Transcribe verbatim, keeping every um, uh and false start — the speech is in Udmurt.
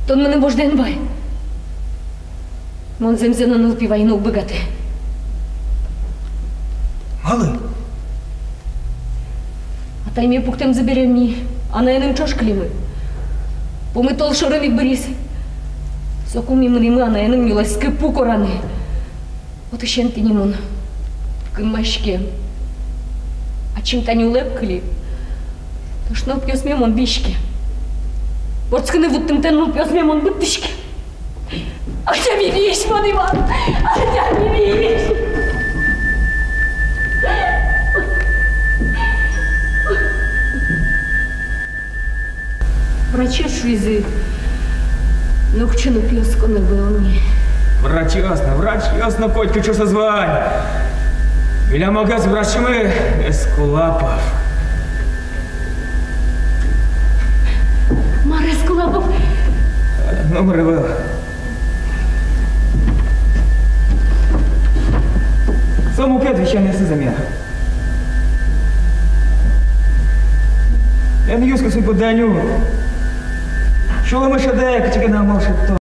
Тон мыным вождэ эн вай. Мон зэмзэ но нылпи вайыны уг быгаты. Малы? Атайме пуктэмзы бере ми анаеным ӵош кылимы. Пумы толшорын ик быриз. Соку ми мынӥмы анаеным нюлэскы пу кораны. Отысен тӥни мон кынмаськем. Ачим тани улэп кыли. Тышнопиосме мон виськем. Вордскыны вуттымтэ нылпиосме мон быдтӥськем. Адями виись мон, Иван! Адями виись! Врачъёс шуизы, нокыӵе но пиоскон ӧвӧл ни. Врачъёс но, врачъёс но котькыӵе соос вань. Милям огез врачмы Эскулапов. Мар Эскулапов? Номыр ӧвӧл. Со мукет висёнъёсыз эмъя. Эн юску, суй пыдань ут. Сюлэмы шӧдэ, кыӵе ке но амал шедьто.